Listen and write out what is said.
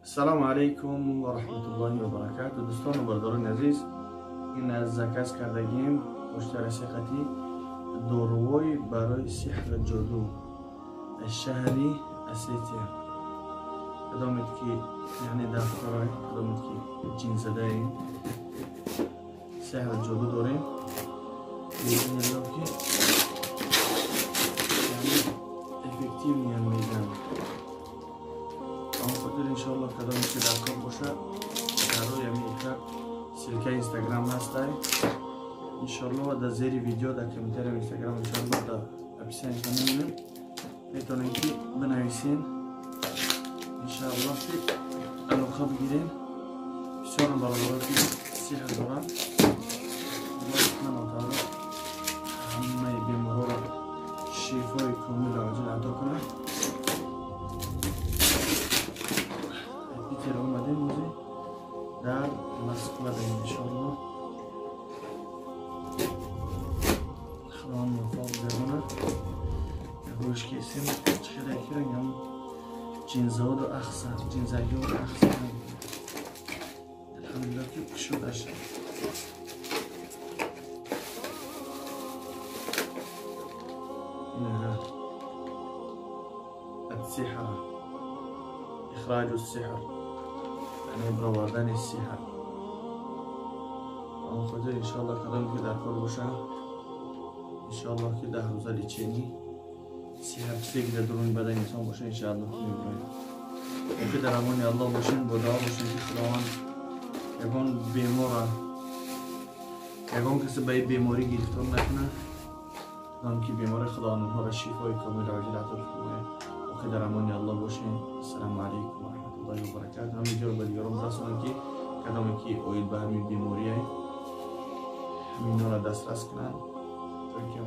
Ассалому алайкум ва раҳматуллоҳи ва баракату. Дӯстону бародарони азиз, ин аз заказ кардагием почтаи расиқати дорувои барои сиҳру ҷоду аз шаҳри Осетия. Кадомед ки яъне дар корай, кадомед ки ҷинзадаем, сиҳру ҷоду дорем, биизниллоҳ ки яъне эффективниям мегӯям. Он хотир иншоаллоҳ кадоме ки дар кор боша, дар рӯи ҳамин экран ссылкаи Инстаграм ҳастай, иншоаллоҳ, ва дар зери видео дар комментарияи Инстаграм иншоаллоҳ дар описанияшон мемонем, метавонем ки бинависен, иншоаллоҳ ки алоқа бигирем. Бисёрам бародаро ки сиҳр доранд, Аллоҳ субҳанаҳу ва таъала ҳамаи беморҳоро шифои комилу аҷил ато кунад. Питер омадем, ози дар Москва даем, иншоаллоҳ. Худованд муваффақ гардонад. Гӯш кесем, чӣ хеле ҷинзаоду ахса, ҷинзагиоду ахса. Алҳамдулиллоҳ ки кушодаш. Инها السحر، إخراج السحر، یعنی برآوردن سحر. آن خاطر انشاءالله کدام که در کار باشه، انشاءالله که 10 روزه лечение سحر چیزی که در درون بدن انسان باشه، انشاءالله میبراید. که در امان الله باشین، با دعا باشین که خداوند یگان بیمار، یگان کسی به این بیماری گرفتار نکنه. خداوند که بیمار خدا آنها را شفای کامل عاجل عطا فرماید. و که در امان الله باشین. السلام علیکم و رحمت الله و برکاته. هم ویدیو رو به دیگران برسونن که کدامی که اوید به همین بیماری همینا را دسترس کنن تا که